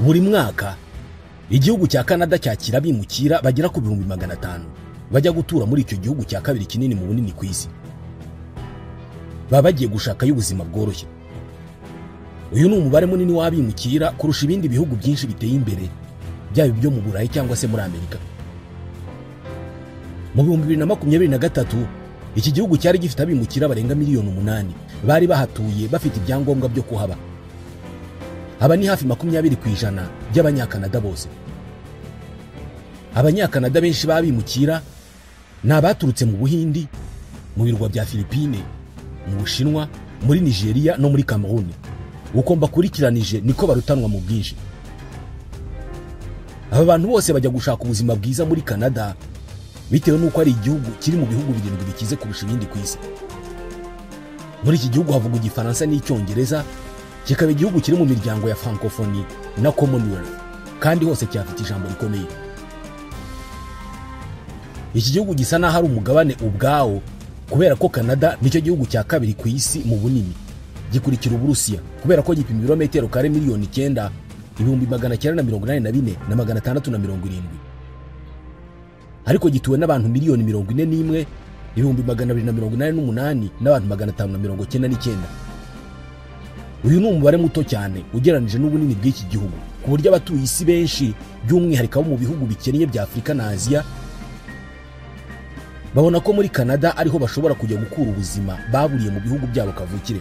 Buri mwaka igihugu cya Canada cyakira abimukira bagera ku 500,000 bajya gutura muri icyo gihugu cya kabiri kinini mu bunini ku isi. Baba bagiye gushaka y'ubuzima bworoshye. Uyu ni umubare munini w'abimukira kurusha ibindi bihugu byinshi biteye imbere, byaba ibyo mu Burayi cyangwa se muri Amerika. Mu 2023 iki gihugu cyari gifite abimukira barenga miliyoni 8 bari bahatuye bafite ibyangombwa byo kuhaba. Aba ni hafi 20% by'abanyakanada bose. Abanyakanada benshi babimukira ni abaturutse mu Buhindi, mu birwa bya Filipine, mu Bushinwa, muri Nigeria no muri Cameroon. Uko mbakurikiranije niko barutanwa mu bwinshi. Aba bantu bose bajya gushaka ubuzima bwiza muri Canada bitewe n'uko ari igihugu kiri mu bihugu 7 bikize kurusha ibindi ku isi. Muri iki gihugu havugwa Igifaransa n'Icyongereza, kikaba igihugu kiri mu miryango ya Francophonie na Commonwealth, kandi hose cyafite ijambo rikomeye. Iki gihugu gisa n'aho ari umugabane ubwawo, kubera ko Canada nicyo gihugu cya kabiri ku isi mu bunini, gikurikira Uburusiya kubera ko gipima ibirometero kare miliyoni 9 984,670. Ariko gituwe n'abantu miliyoni 41 288 n'abantu 599. Uyu ni umubare muto cyane ugereranije n'ubunini bw'iki gihugu, ku buryo abatuye isi benshi by'umwihariko abo mu bihugu bikennye bya Afurika na Aziya babona ko muri Canada ariho bashobora kujya gukura ubuzima baburiye mu bihugu byabo kavukire.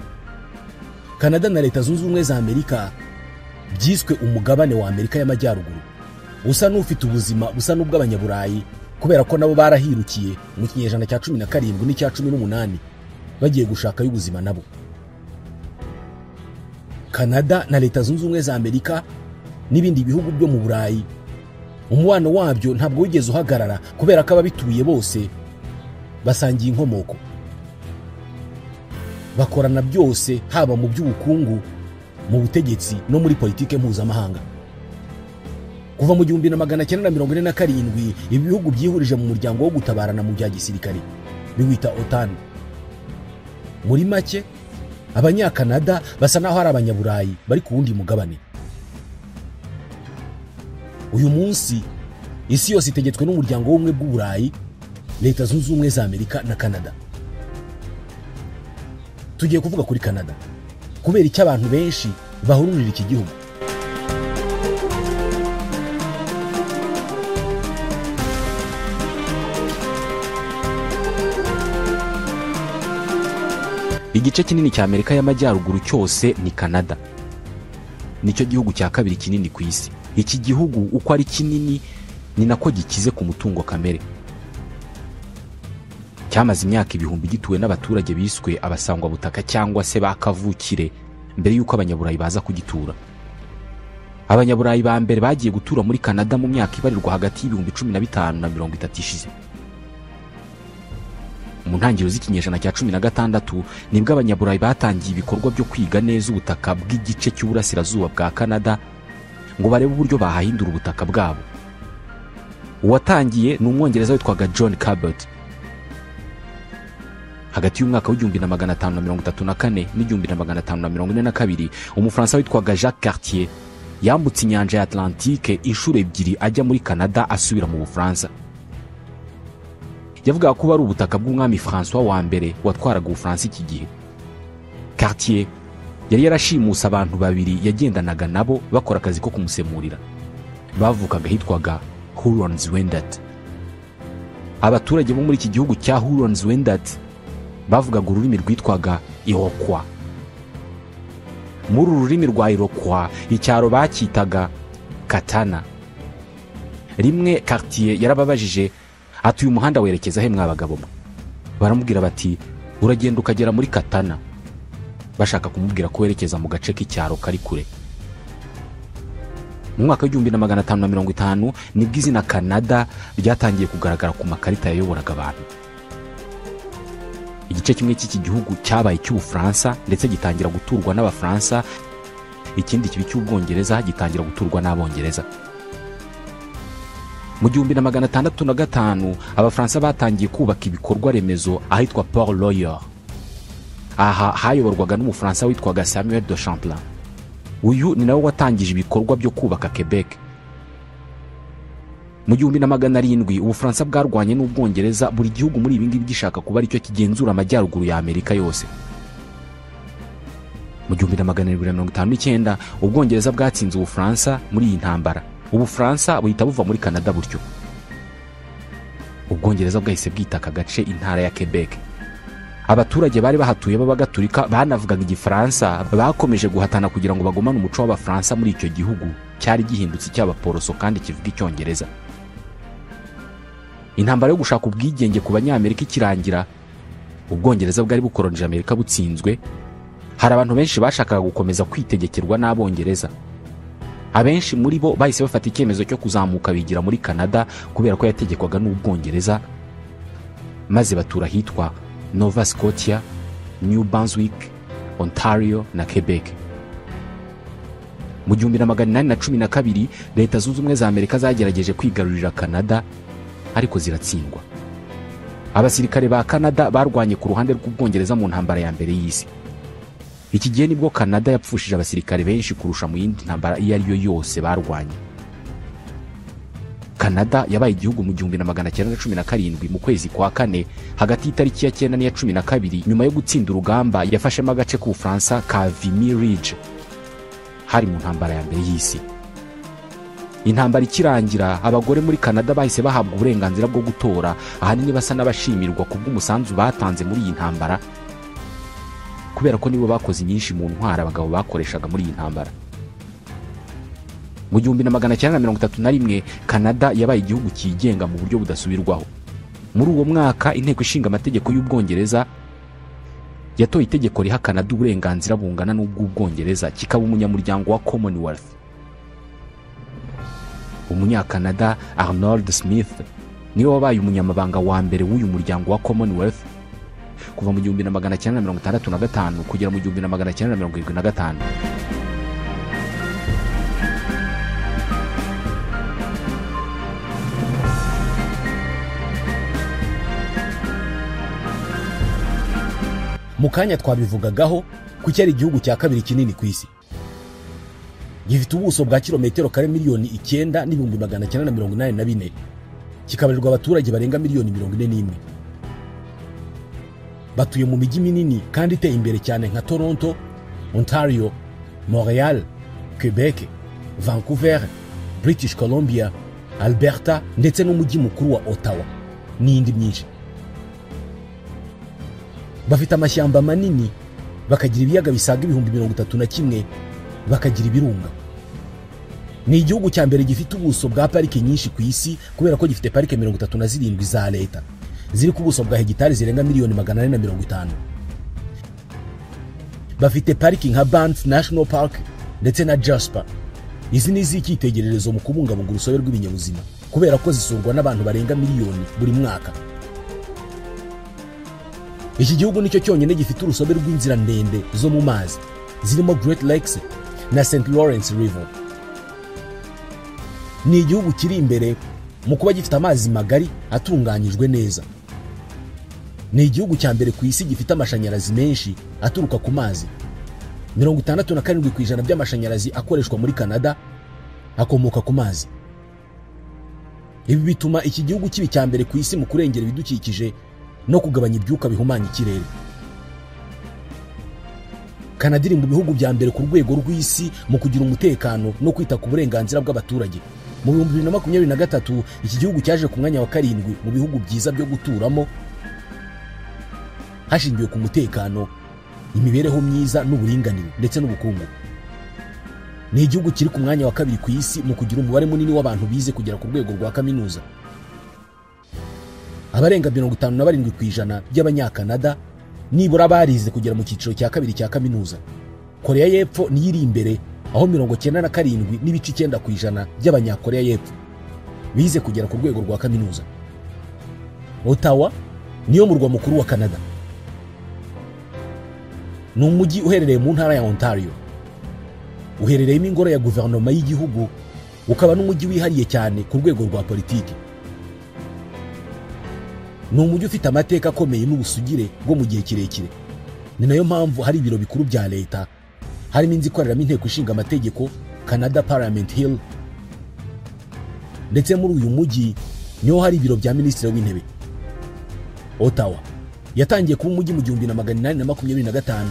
Canada na Leta Zunze Ubumwe za Amerika byiswe umugabane wa Amerika y'Amajyaruguru, usa n'ufite ubuzima busa n'ubw'abanyaburayi kubera ko nabo barahirukiye mu kinyejana cya 17 n'icya 18 bagiye gushaka y'ubuzima nabo. Canada na Leta Zunze Ubumwe za Amerika n'ibindi bihugu byo mu Burayi, umubano wabyo ntabwo wigeze uhagarara kubera ko ababituye bose basangiye inkomoko. Bakorana byose, haba mu by'ubukungu, mu butegetsi no muri politike mpuzamahanga. Kuva mu 1947 ibi bihugu byihurije mu muryango wo gutabarana mu bya gisirikare biwita OTAN. Muri make, abanyakanada basa naho ari abanyaburayi bari ku wundi mugabane. Uyu munsi isi yose itegetswe n'umuryango w'ubumwe bw'Uburayi, Leta Zunze Ubumwe za Amerika na Canada. Tugiye kuvuga kuri Canada kubera icyo abantu benshi bahururira iki gihugu. Igice kinini cya Amerika y'Amajyaruguru cyose ni Canada. Nicyo gihugu cya kabiri kinini ku isi. Iki gihugu uko ari kinini ni nako gikize ku mutungo kamere. Cyamaze imyaka ibihumbi gituwe n'abaturage biswe abasangwa butaka cyangwa se bakavukire mbere yuko abanyaburayi baza kugitura. Abanyaburayi ba mbere bagiye gutura muri Canada mu myaka ibarirwa hagati y'ibihumbi 15 na 30 ishize. Mu ntangiriro z'ikinyejana cya 16 nibwo abanyaburayi batangiye ibikorwa byo kwiga neza ubutaka bw'igice cy'uburasirazuba bwa Canada ngo barebe uburyo bahahindura ubutaka bwabo. Uwatangiye ni umwongereza witwaga John Cabot. Hagati y'umwaka w'igihumbi na 534 n'igihumbi na 542 umufaransa witwaga Jacques Cartier yambutse inyanja ya Atlantique inshuro 2 ajya muri Canada asubira mu Bufaransa. Yavugaga ko bari ubutaka bw'umwami François wa mbere watwaraga Ubufaransa iki gihe. Cartier yari yarashimuse abantu babiri yagendanaga nabo bakora akazi ko kumusemurira. Bavukaga hitwaga Hurons Wendat. Abaturage bo muri iki gihugu cya Hurons Wendat bavugaga ururimi rwitwaga Iroquois. Muri uru rurimi rwa Iroquois icyaro bakitaga Katana. Rimwe Cartier yarababajije ati uyu muhanda werekeza he mwabagabo mwe? Baramubwira bati uragenda ukagera muri Katana. Bashaka kumubwira ko werekeza mu gace k'icyaro kari kure. Mu mwaka w'igihumbi na 550 nibwo izina Canada ryatangiye kugaragara ku makarita yayoboraga abantu. Igice kimwe cy'iki gihugu cyabaye cy'Ubufaransa ndetse gitangira guturwa n'Abafaransa, ikindi kibi cy'Ubwongereza gitangira guturwa n'Abongereza. Mu 1605 Abafaransa batangiye kubaka ibikorwa remezo ahitwa Port Royal. Aha hayoborwaga n'Umufaransa witwaga Samuel de Champlain. Uyu ni nawe watangije ibikorwa byo kubaka Quebec. Mu 1700 Ubufaransa bwarwanye n'Ubwongereza, buri gihugu muri ibi ngibi gishaka kuba aricyo kigenzura amajyaruguru ya Amerika yose. Mu 1759 Ubwongereza bwatsinze Ubufaransa muri iyi ntambara. Ubufaransa buhita buva muri Canada butyo. Ubwongereza bwahise bwita aka gace intara ya Quebec. Abaturage bari bahatuye b'Abagatulika banavugaga Igifaransa bakomeje guhatana kugira ngo bagumane umuco w'Abafaransa muri icyo gihugu cyari gihindutse icy'Abaporoso kandi kivuga Icyongereza. Intambara yo gushaka ubwigenge ku Banyamerika ikirangira, Ubwongereza bwari bukoronije Amerika butsinzwe. Hari abantu benshi bashakaga gukomeza kwitegekerwa n'Abongereza. Abenshi muri bo bahise bafata icyemezo cyo kuzamuka bigira muri Canada kubera ko yategekwaga n'Ubwongereza, maze batura ahitwa Nova Scotia, New Brunswick, Ontario na Quebec. Mu 1812 Leta Zunze Ubumwe za Amerika zagerageje kwigarurira Canada ariko ziratsindwa. Abasirikare ba Canada barwanye ku ruhande rw'Ubwongereza mu ntambara ya mbere y'isi. Iki gihe nibwo Canada yapfushije abasirikare benshi kurusha mu yindi ntambara iyo ari yo yose barwanye. Canada yabaye igihugu mu 1917 mu kwezi kwa kane, hagati y'itariki ya 9 n'iya 12, nyuma yo gutsinda urugamba yafashemo agace k'Ubufaransa ka Vimy Ridge. Hari mu ntambara ya mbere y'isi. Intambara ikirangira, abagore muri Canada bahise bahabwa uburenganzira bwo gutora, ahanini basa n'abashimirwa kubw'umusanzu batanze muri iyi ntambara, kubera ko nibo bakoze nyinshi mu ntwara abagabo bakoreshaga muri iyi ntambara. Mu 1931 Canada yabaye igihugu cyigenga mu buryo budasubirwaho. Muri uwo mwaka inteko ishinga amategeko y'Ubwongereza yatoye itegeko riha Canada uburenganzira bungana n'ubw'Ubwongereza, kikaba umunyamuryango wa Commonwealth. Umunyakanada Arnold Smith niwe wabaye umunyamabanga wa mbere w'uyu muryango wa Commonwealth kuva mu 1965 kugera mu 1975. Mu kanya twabivugagaho ko cyari igihugu cya kabiri kinini ku isi. Gifite ubuso bwa kilometero kare miliyoni 9,984, kikabarirwa abaturage barenga miliyoni 41. Batuye mu mijyi minini kandi iteye imbere cyane nka Toronto, Ontario, Montreal, Quebec, Vancouver, British Columbia, Alberta ndetse n'umujyi mukuru wa Ottawa n'indi myinshi. Bafite amashyamba manini, bakagira ibiyaga bisaga 31,000, bakagira ibirunga. Ni igihugu cya mbere gifite ubuso bwa parike nyinshi ku isi kubera ko gifite parike 37 za leta ziri ku buso bwa hegitari zirenga miliyoni 450. Bafite pariki nka Banff National Park ndetse na Jasper. Izi ni iz'icyitegererezo mu kubungabunga urusobe rw'ibinyabuzima kubera ko zisurwa n'abantu barenga miliyoni buri mwaka. Iki gihugu nicyo cyonyine gifite urusobe rw'inzira ndende zo mu mazi zirimo Great Lakes na St. Lawrence River. Ni igihugu kiri imbere mu kuba gifite amazi magari atunganyijwe neza. Ni igihugu cya mbere ku isi gifite amashanyarazi menshi aturuka ku mazi. 67% by'amashanyarazi akoreshwa muri Canada akomoka ku mazi. Ibi bituma iki gihugu kiba icya mbere ku isi mu kurengera ibidukikije no kugabanya ibyuka bihumanya ikirere. Canada iri mu bihugu bya mbere ku rwego rw'isi mu kugira umutekano no kwita ku burenganzira bw'abaturage. Mu 2023 iki gihugu cyaje ku mwanya wa 7 mu bihugu byiza byo guturamo hashingiwe ku mutekano, imibereho myiza n'uburinganire ndetse n'ubukungu. Ni igihugu kiri ku mwanya wa 2 ku isi mu kugira umubare munini w'abantu bize kugera ku rwego rwa kaminuza. Abarenga 57% by'Abanyakanada nibura barize kugera mu cyiciro cya 2 cya kaminuza. Korea y'Epfo niyo iri imbere aho 97.9% by'Abanyakorea y'Epfo bize kugera ku rwego rwa kaminuza. Ottawa niyo murwa mukuru wa Canada. Ni umujyi uherereye mu ntara ya Ontario. Uherereyemo ingoro ya guverinoma y'igihugu, ukaba n'umujyi wihariye cyane ku rwego rwa politiki. Ni umujyi ufite amateka akomeye n'ubusugire bwo mu gihe kirekire. Ni nayo mpamvu hari ibiro bikuru bya leta, Harimo inzu ikoreramo inteko ishinga amategeko Canada Parliament Hill, ndetse muri uyu mujyi niho hari ibiro bya minisitiri w'intebe. Ottawa yatangiye kuba umujyi mu 1825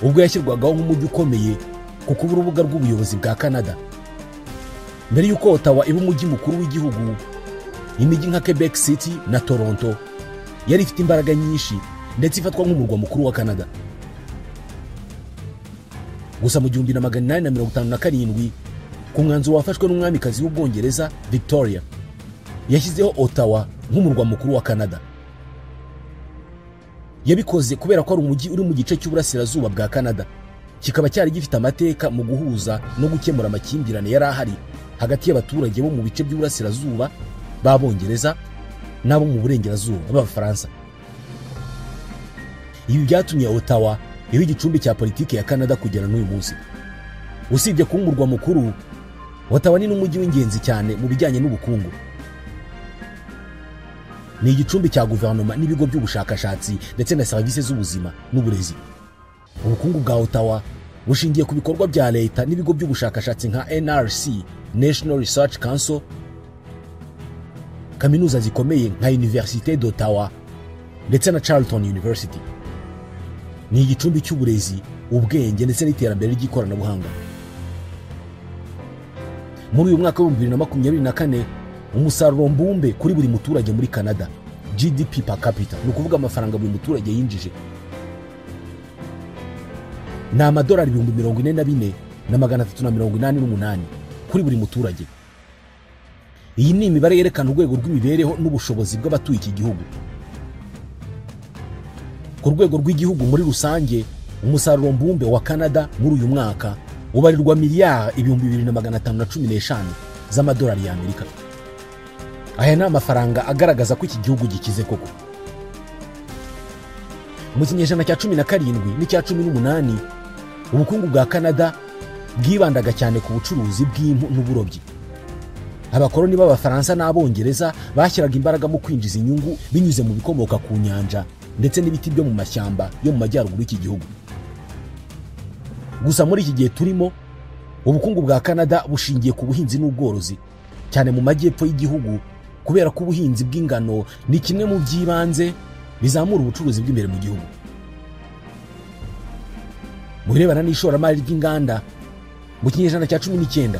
ubwo yashyirwagaho nk'umujyi ukomeye ku kuba urubuga rw'ubuyobozi bwa Canada. Mbere y'uko Ottawa iba umujyi mukuru w'igihugu, imijyi nka Quebec City na Toronto yari ifite imbaraga nyinshi ndetse ifatwa nk'umurwa mukuru wa Canada. Gusa mu 1857 ku mwanzuro wafashwe n'umwamikazi w'Ubwongereza Victoria, yashyizeho Ottawa nk'umurwa mukuru wa Canada. Yabikoze kubera ko ari umujyi uri mu gice cy'uburasirazuba bwa Canada, kikaba cyari gifite amateka mu guhuza no gukemura amakimbirane yari ahari hagati y'abaturage bo mu bice by'uburasirazuba b'Abongereza n'abo mu burengerazuba b'Abafaransa. Ibi byatumye Ottawa iba igicumbi cya politiki ya Canada kugera n'uyu munsi. Usibye kuba umurwa mukuru, Ottawa ni n'umujyi w'ingenzi cyane mu bijyanye n'ubukungu. Ni igicumbi cya guverinoma n'ibigo by'ubushakashatsi ndetse na serivisi z'ubuzima n'uburezi. Ubukungu bwa Ottawa bushingiye ku bikorwa bya leta n'ibigo by'ubushakashatsi nka NRC, National Research Council, kaminuza zikomeye nka Université d'Ottawa ndetse na Carleton University. Ni igicumbi cy'uburezi, ubwenge ndetse n'iterambere ry'ikoranabuhanga. Muri uyu mwaka wa 2024 umusaruro mbumbe kuri buri muturage muri Canada, GDP per capita, ni ukuvuga amafaranga buri muturage yinjije, ni amadolari 44,388 kuri buri muturage. Iyi ni imibare yerekana urwego rw'imibereho n'ubushobozi bw'abatuye iki gihugu. Ku rwego rw'igihugu muri rusange, umusaruro mbumbe wa Canada muri uyu mwaka ubarirwa miliyari 2515 z'amadolari y'Amerika. Aya ni amafaranga agaragaza ko iki gihugu gikize koko. Mu kinyejana cya 17 n'icya 18, ubukungu bwa Canada bwibandaga cyane ku bucuruzi bw'impu n'uburobyi. Abakoloni b'Abafaransa n'Abongereza bashyiraga imbaraga mu kwinjiza inyungu binyuze mu bikomoka ku nyanja ndetse n'ibiti byo mu mashyamba yo mu majyaruguru y'iki gihugu. Gusa muri iki gihe turimo, ubukungu bwa Canada bushingiye ku buhinzi n'ubworozi, cyane mu majyepfo y'igihugu, kubera ko ubuhinzi bw'ingano ni kimwe mu by'ibanze bizamura ubucuruzi bw'imbere mu gihugu. Mu birebana n'ishoramari ry'inganda, mu kinyejana cya 19,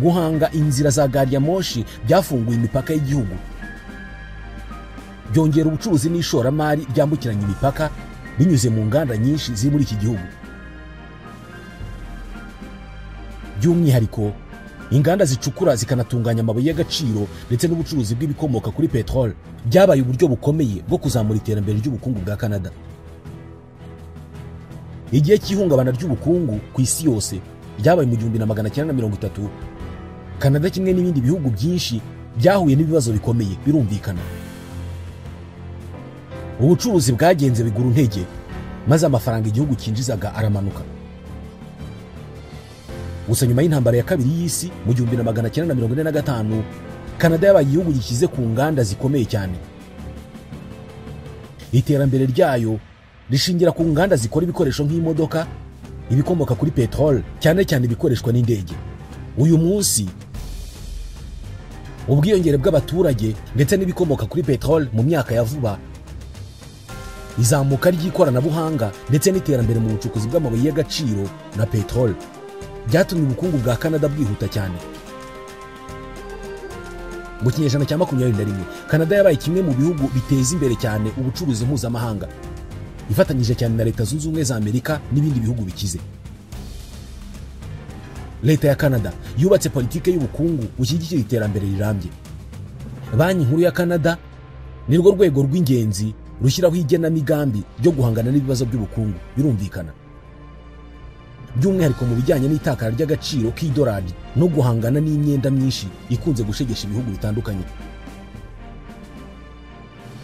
guhanga inzira za gari ya moshi byafunguye imipaka y'igihugu, byongera ubucuruzi n'ishoramari ryambukiranya imipaka binyuze mu nganda nyinshi ziri muri iki gihugu. By'umwihariko, inganda zicukura zikanatunganya amabuye y'agaciro ndetse n'ubucuruzi bw'ibikomoka kuri peteroli byabaye uburyo bukomeye bwo kuzamura iterambere ry'ubukungu bwa Canada. Igihe cy'ihungabana ry'ubukungu ku isi yose ryabaye mu 1930, Canada kimwe n'ibindi bihugu byinshi byahuye n'ibibazo bikomeye birumvikana. Ubucuruzi bwagenze bigura intege, maze amafaranga igihugu cyinjizaga aramanuka. Gusa nyuma y'intambara ya kabiri y'isi mu 1945, Canada yabaye igihugu gikize ku nganda zikomeye cyane. Iterambere ryayo rishingira ku nganda zikora ibikoresho nk'imodoka, ibikomoka kuri peteroli, cyane cyane ibikoreshwa n'indege. Uyu munsi ubwiyongere bw'abaturage ndetse n'ibikomoka kuri peteroli mu myaka ya vuba, izamuka ry'ikoranabuhanga ndetse n'iterambere mu bucukuzi bw'amabuye y'agaciro na peteroli byatumye ubukungu bwa Canada bwihuta cyane. Mu kinyejana cya 21, Canada yabaye kimwe mu bihugu biteza imbere cyane ubucuruzi mpuzamahanga, ifatanyije cyane na Leta Zunze Ubumwe za Amerika n'ibindi bihugu bikize. Leta ya Canada yubatse politike y'ubukungu bushyigikira iterambere rirambye. Banki Nkuru ya Canada ni rwo rwego rw'ingenzi rushyiraho igenamigambi ryo guhangana n'ibibazo by'ubukungu birumvikana, by'umwihariko mu bijyanye n'itakara ry'agaciro k'idolari no guhangana n'imyenda myinshi ikunze gushegesha ibihugu bitandukanye.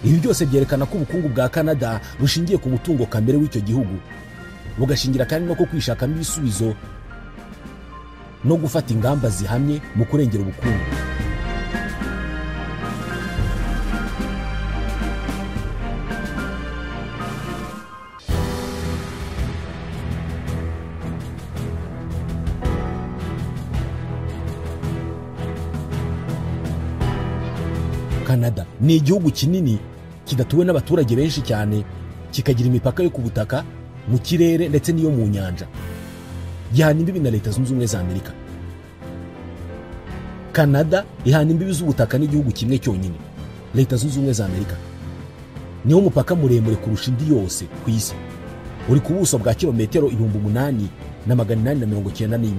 Ibi byose byerekana ko ubukungu bwa Canada bushingiye ku mutungo kamere w'icyo gihugu, bugashingira kandi no ku kwishakamo ibisubizo no gufata ingamba zihamye mu kurengera ubukungu. Canada ni igihugu kinini kidatuwe n'abaturage benshi cyane, kikagira imipaka yo ku butaka, mu kirere ndetse n'iyo mu nyanja. Gihana imbibi na Leta Zunze Ubumwe za Amerika. Canada ihana imbibi z'ubutaka n'igihugu kimwe cyonyine, Leta Zunze Ubumwe za Amerika. Niwo mupaka muremure kurusha indi yose ku isi, uri ku buso bwa kilometero 8,891.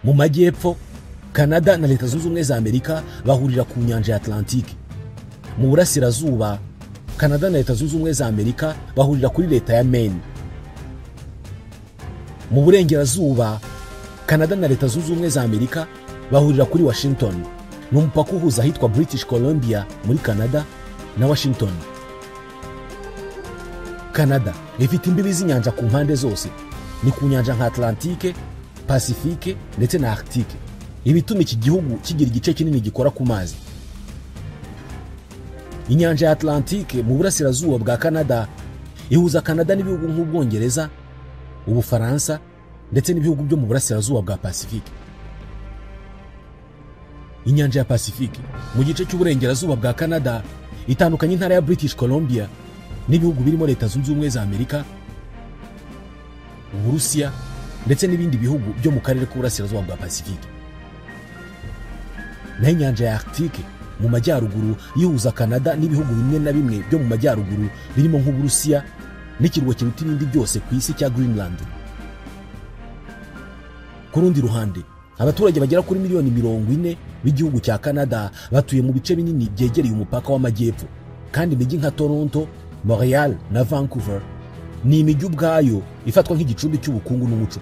Mu majyepfo, Canada na Leta Zunze Ubumwe za Amerika bahurira ku nyanja ya Atlantique. Mu burasirazuba, Canada na Leta Zunze Ubumwe za Amerika bahurira kuri leta ya Maine. Mu burengerazuba, Canada na Leta Zunze Ubumwe za Amerika bahurira kuri Washington. Ni umupaka uhuza ahitwa British Columbia muri Canada na Washington. Canada ifite imbibi z'inyanja ku mpande zose, ni ku nyanja nka Atlantique, Pacifique ndetse na Arctique, ibituma iki gihugu kigira igice kinini gikora ku mazi. Inyanja ya Atlantique mu burasirazuba bwa Canada ihuza Canada n'ibihugu nk'Ubwongereza, Ubufaransa ndetse n'ibihugu byo mu burasirazuba bwa Pacifique. Inyanja ya Pacifique mu gice cy'uburengerazuba bwa Canada itandukanye intara ya British Columbia n'ibihugu birimo Leta Zunze Ubumwe za Amerika, Uburusiya ndetse n'ibindi bihugu byo mu karere k'uburasirazuba bwa Pacifique. Naho inyanja ya Arctique mu majyaruguru ihuza Canada n'ibihugu bimwe na bimwe byo mu majyaruguru birimo nk'Uburusiya n'ikirwa kiruta ibindi byose ku isi cya Greenland. Ku rundi ruhande, abaturage bagera kuri miliyoni 40 b'igihugu cya Canada batuye mu bice binini byegereye umupaka w'amajyepfo, kandi imijyi nka Toronto, Montreal na Vancouver ni imijyi ubwayo ifatwa nk'igicumbi cy'ubukungu n'umuco.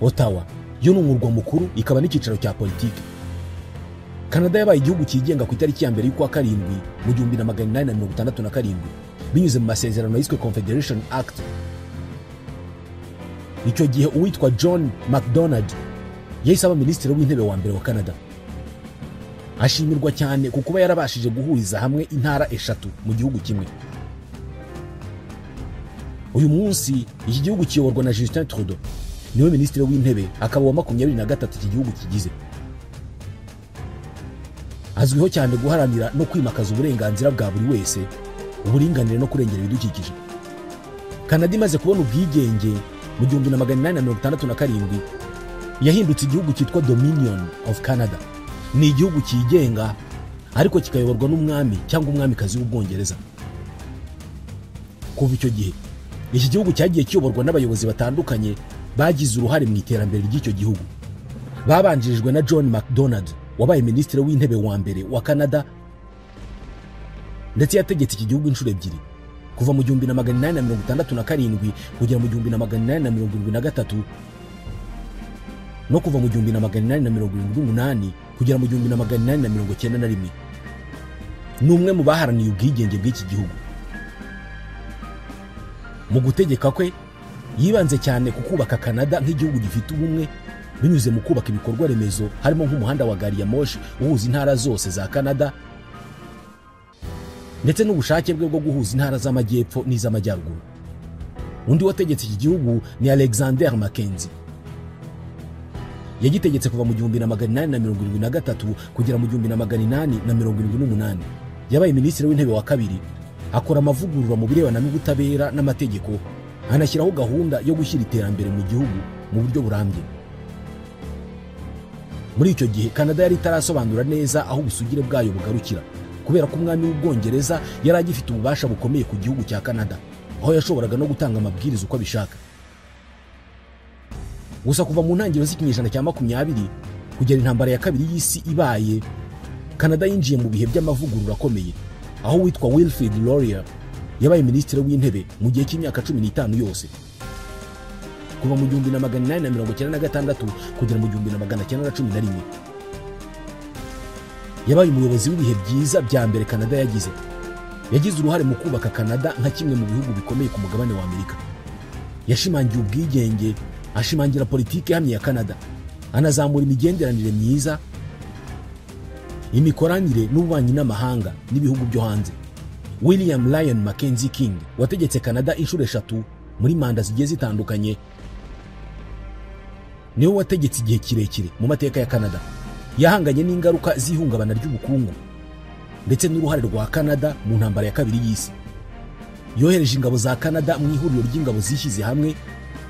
Ottawa yo ni umurwa mukuru, ikaba n'icyicaro cya politiki. Canada yabaye igihugu cyigenga ku itariki ya 1 y'ukwa karindwi mu 1867 binyuze mu masezerano yiswe Confederation Act. Icyo gihe uwitwa John Macdonald yahise aba minisitiri w'intebe wa mbere wa Canada. Ashimirwa cyane ku kuba yarabashije guhuriza hamwe intara 3 mu gihugu kimwe. Uyu munsi iki gihugu kiyoborwa na Justin Trudeau, niwe minisitiri w'intebe akaba wa 23 iki gihugu kigize. Azwiho cyane guharanira no kwimakaza uburenganzira bwa buri wese, uburinganire no kurengera ibidukikije. Canada imaze kubona ubwigenge mu 1867 yahindutse igihugu cyitwa Dominion of Canada. Ni igihugu cyigenga ariko kikayoborwa n'umwami cyangwa umwamikazi w'Ubwongereza. Kuva icyo gihe iki gihugu cyagiye kiyoborwa n'abayobozi batandukanye bagize uruhare mu iterambere ry'icyo gihugu. Babanjirijwe na John Macdonald wabaye minisitiri w'intebe wa mbere wa Canada, ndetse yategetse iki gihugu inshuro 2, kuva mu 1867 kugera mu 1873 no kuva mu 1878 kugera mu 1891. Ni umwe mu baharaniye ubwigenge bw'iki gihugu. Mu gutegeka kwe yibanze cyane ku kubaka Canada nk'igihugu gifite ubumwe binyuze mu kubaka ibikorwa remezo harimo nk'umuhanda wa gari ya moshi uhuza intara zose za Canada, ndetse n'ubushake bwe bwo guhuza intara z'amajyepfo n'iz'amajyaruguru. Undi wategetse iki gihugu ni Alexander Mackenzie. Yagitegetse kuva mu 1873 kugera mu 1878. Yabaye minisitiri w'intebe wa kabiri, akora amavugurura mu birebana n'ubutabera n'amategeko, anashyiraho gahunda yo gushyira iterambere mu gihugu mu buryo burambye. Muri icyo gihe Canada yari itarasobanura neza aho ubusugire bwayo bugarukira, kubera ko umwami w'Ubwongereza yari agifite ububasha bukomeye ku gihugu cya Canada, aho yashoboraga no gutanga amabwiriza uko abishaka. Gusa kuva mu ntangiriro z'ikinyejana cya 20 kugera intambara ya kabiri y'isi ibaye, Canada yinjiye mu bihe by'amavugurura akomeye, aho witwa Wilfrid Laurier yabaye minisitiri w'intebe mu gihe cy'imyaka 15 yose, kuva mu 1896 kugera mu 1911. Yabaye umuyobozi w'ibihe byiza bya mbere Canada yagize. Yagize uruhare mu kubaka Canada nka kimwe mu bihugu bikomeye ku mugabane wa Amerika. Yashimangiye ubwigenge, ashimangira politiki ihamye ya Canada, anazamura imigenderanire myiza, imikoranire n'ububanyi n'amahanga n'ibihugu byo hanze. William Lyon Mackenzie King wategetse Canada inshuro 3 muri manda zigiye zitandukanye, niwe wategetse igihe kirekire mu mateka ya Canada. Yahanganye n'ingaruka z'ihungabana ry'ubukungu ndetse n'uruhare rwa Canada mu ntambara ya kabiri y'isi. Yohereje ingabo za Canada mu ihuriro ry'ingabo zishyize hamwe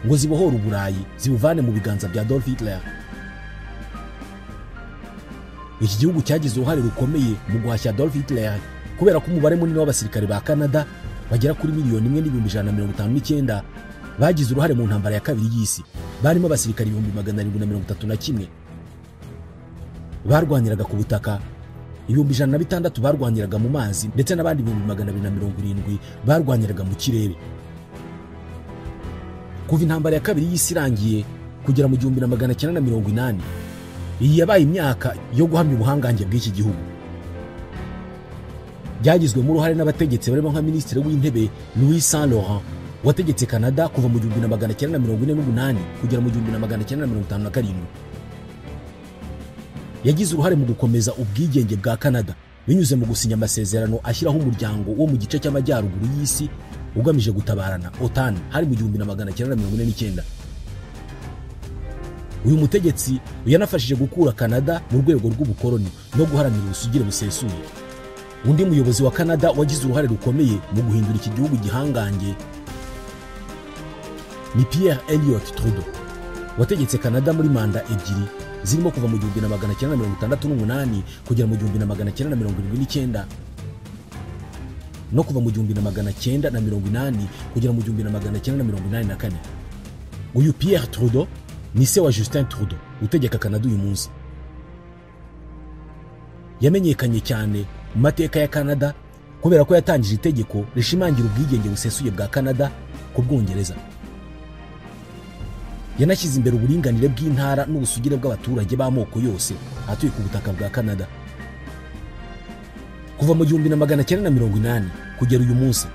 ngo zibohore Uburayi zibuvane mu biganza bya Adolf Hitler. Iki gihugu cyagize uruhare rukomeye mu guhashya Adolf Hitler kubera ko umubare munini w'abasirikare ba Canada bagera kuri 1,159,000 bagize uruhare mu ntambara ya kabiri y'isi. Barimo abasirikare 731 barwaniraga ku butaka, 106,000 barwaniraga mu mazi ndetse n'abandi 270,000 barwaniraga mu kirere. Kuva intambara ya kabiri y'isi irangiye kugera mu 1980, iyi yabaye imyaka yo guhamya ubuhangange bw'iki gihugu. Byagizwemo uruhare n'abategetsi barimo nka Minisitiri w'Intebe Louis Saint Laurent wategetse Canada kuva mu 1948 kugera mu 1957. Yagize uruhare mu gukomeza ubwigenge bwa Canada binyuze mu gusinya amasezerano ashyiraho umuryango wo mu gice cy'amajyaruguru y'isi ugamije gutabarana OTAN hari mu 1949. Uyu mutegetsi yanafashije gukura Canada mu rwego rw'ubukoloni no guharanira ubusugire busesuye. Undi muyobozi wa Canada wagize uruhare rukomeye mu guhindura iki gihugu gihangange ni Pierre Elliott Trudeau wategetse Canada muri manda ebyiri zirimo kuva mu 1968 kugera mu 1979 no kuva mu 1980 kugera mu 1984. Uyu Pierre Trudeau ni se wa Justin Trudeau utegeka Canada uyu munsi. Yamenyekanye cyane mu mateka ya Canada kubera ko yatangije itegeko rishimangira ubwigenge busesuye bwa Canada ku Bwongereza. Yanashyize imbere uburinganire bw'intara n'ubusugire bw'abaturage b'amoko yose atuye ku butaka bwa Canada. Kuva mu 1980 kugera uyu munsi,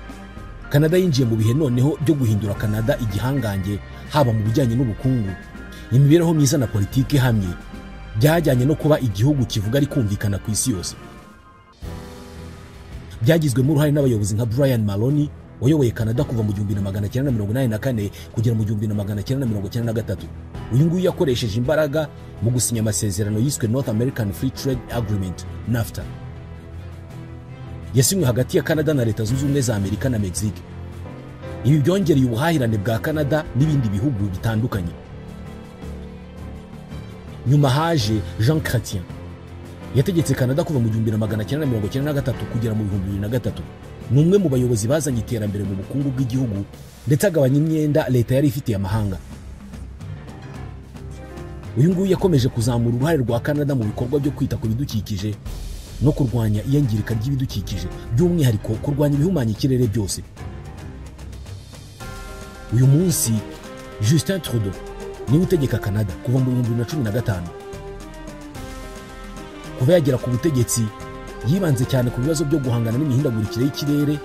Canada yinjiye mu bihe noneho byo guhindura Canada igihangange haba mu bijyanye n'ubukungu, imibereho myiza na politiki ihamye byajyanye no kuba igihugu kivuga ari kumvikana ku isi yose. Byagizwemo uruhare n'abayobozi nka Brian Maloney wayoboye Canada kuva mu 1984 kugera mu 1993. Uyu nguyu yakoresheje imbaraga mu gusinya amasezerano yiswe North American Free Trade Agreement NAFTA. Yasinywe hagati ya Canada na Leta Zunze Ubumwe za Amerika na Mexique. Ibi byongereye ubuhahirane bwa Canada n'ibindi bihugu bitandukanye. Nyuma haje Jean Chrétien yategetse Canada kuva mu 1993 kugera mu 2003. Ni umwe mu bayobozi bazanye iterambere mu bukungu bw'igihugu ndetse agabanya imyenda leta yari ifitiye amahanga. Uyu nguyu yakomeje kuzamura uruhare rwa Canada mu bikorwa byo kwita ku bidukikije no kurwanya iyangirika ry'ibidukikije, by'umwihariko kurwanya ibihumanya ikirere byose. Uyu munsi Justin Trudeau niwe utegeka Canada kuva mu 2015. Kuva yagera ku butegetsi yibanze cyane ku bibazo byo guhangana n'imihindagurikire y'ikirere,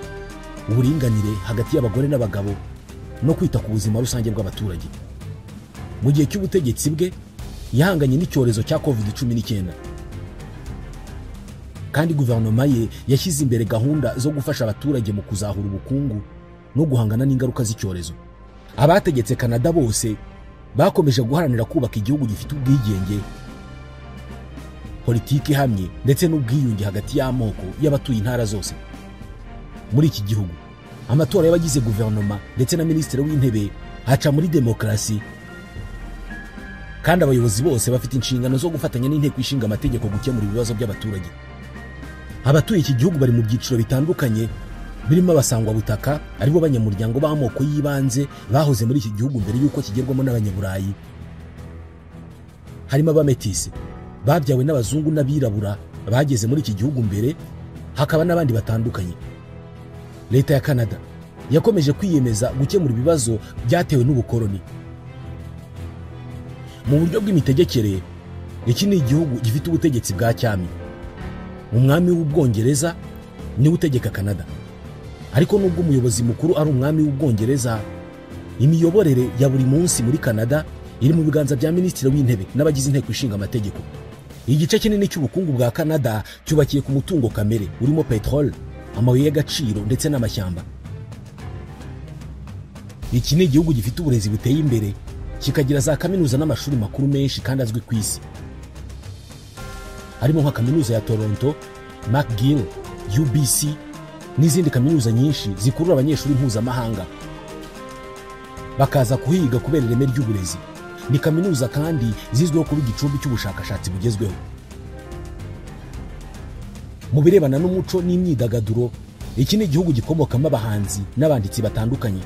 uburinganire hagati y'abagore n'abagabo no kwita ku buzima rusange bw'abaturage. Mu gihe cy'ubutegetsi bwe yahanganye n'icyorezo cya COVID-19. Kandi guverinoma ye yashyize imbere gahunda zo gufasha abaturage mu kuzahura ubukungu no guhangana n'ingaruka z'icyorezo. Abategetse Canada bose bakomeje guharanira kubaka igihugu gifite ubwigenge, politiki ihamye ndetse n'ubwiyunge hagati y'amoko y'abatuye intara zose. Muri iki gihugu amatora y'abagize guverinoma ndetse na minisitiri w'intebe aca muri demokarasi, kandi abayobozi bose bafite inshingano zo gufatanya n'inteko ishinga amategeko gukemura ibibazo by'abaturage. Abatuye iki gihugu bari mu byiciro bitandukanye birimo abasangwa butaka aribo banyamuryango b'amoko y'ibanze bahoze muri iki gihugu mbere y'uko kigerwamo n'abanyaburayi. Harimo abametisi babyawe n'abazungu n'abirabura bageze muri iki gihugu mbere, hakaba n'abandi batandukanye. Leta ya Canada yakomeje kwiyemeza gukemura ibibazo byatewe n'ubukoloni. Mu buryo bw'imitegekere, iki ni igihugu gifite ubutegetsi bwa cyami. Umwami w'Ubwongereza niwe utegeka Canada. Ariko nubwo umuyobozi mukuru ari umwami w'Ubwongereza, imiyoborere ya buri munsi muri Canada iri mu biganza bya minisitiri w'intebe n'abagize inteko ishinga amategeko. Igice kinini cy'ubukungu bwa Canada cyubakiye ku mutungo kamere urimo peteroli, amabuye y'agaciro ndetse n'amashyamba. Iki ni igihugu gifite uburezi buteye imbere, kikagira za kaminuza n'amashuri makuru menshi kandi azwi ku isi. Harimo nka kaminuza ya Toronto, McGill, UBC n'izindi kaminuza nyinshi zikurura abanyeshuri mpuzamahanga bakaza kuhiga kubera ireme ry'uburezi. Ni kaminuza kandi zizwiho kuba igicumbi cy'ubushakashatsi bugezweho. Mu birebana n'umuco n'imyidagaduro, iki ni igihugu gikomokamo abahanzi n'abanditsi batandukanye.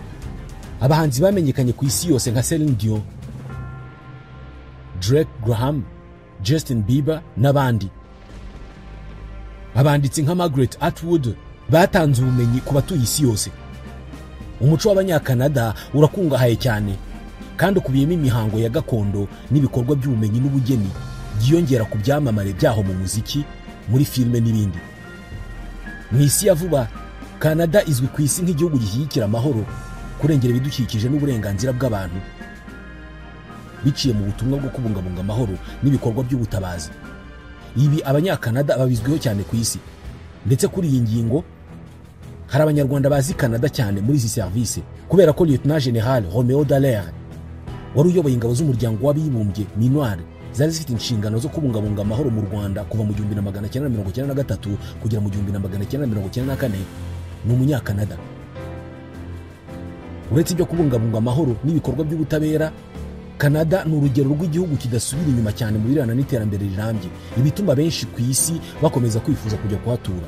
Abahanzi bamenyekanye ku isi yose nka Celine Dion, Drake Graham, Justin Bieber n'abandi. Abanditsi nka Margaret Atwood batanze ubumenyi ku batuye isi yose. Umuco w'Abanyakanada urakungahaye cyane kandi ukubiyemo imihango ya gakondo n'ibikorwa by'ubumenyi n'ubugeni byiyongera ku byamamare byaho mu muziki, muri filime n'ibindi. Mu isi ya vuba, Canada izwi ku isi nk'igihugu gishyigikira amahoro, kurengera ibidukikije n'uburenganzira bw'abantu biciye mu butumwa bwo kubungabunga amahoro n'ibikorwa by'ubutabazi. Ibi Abanyakanada babizwiho cyane ku isi. Ndetse kuri iyi ngingo hari Abanyarwanda bazi Canada cyane muri izi serivisi, kubera ko Lieutenant General Romeo Dallaire wari uyoboye ingabo z'umuryango w'abibumbye MINUAR zari zifite inshingano zo kubungabunga amahoro mu Rwanda kuva mu 1993 kugera mu 1994, ni Umunyakanada. Uretse ibyo kubungabunga amahoro n'ibikorwa by'ubutabera, Canada ni urugero rw'igihugu kidasubira inyuma cyane mu birebana n'iterambere rirambye, ibituma benshi ku isi bakomeza kwifuza kujya kuhatura.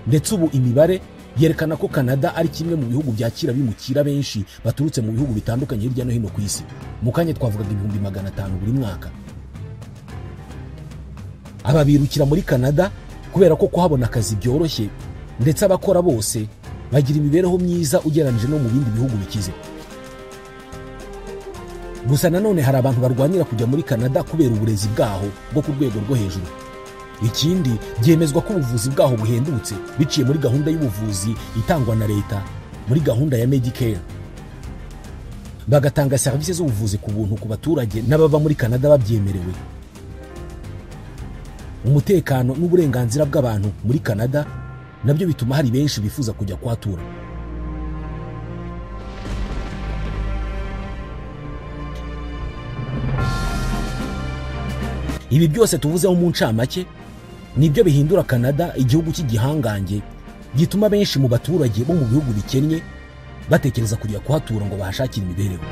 Ndetse ubu imibare yerekana ko Canada ari kimwe mu bihugu byakira bimukira benshi baturutse mu bihugu bitandukanye hirya no hino ku isi. Mu kanya twavugaga 500,000 buri mwaka. Aba birukira muri Canada kubera ko kuhabona akazi byoroshye, ndetse abakora bose bagira imibereho myiza ugereranije no mu bindi bihugu bikize. Gusa nanone hari abantu barwanira kujya muri Canada kubera uburezi bwaho bwo ku rwego rwo hejuru. Ikindi, byemezwa ko ubuvuzi bwaho buhendutse biciye muri gahunda y'ubuvuzi itangwa na leta muri gahunda ya Medicare. Bagatanga serivisi z'ubuvuzi ku buntu ku baturage n'ababa muri Canada babyemerewe. Umutekano n'uburenganzira bw'abantu muri Canada nabyo bituma hari benshi bifuza kujya kuhatura. Ibi byose tuvuzeho mu ncamake nibyo bihindura Canada igihugu cy'igihangange gituma benshi mu baturage bo mu bihugu bikennye batekereza kujya kuhatura ngo bahashakire imibereho.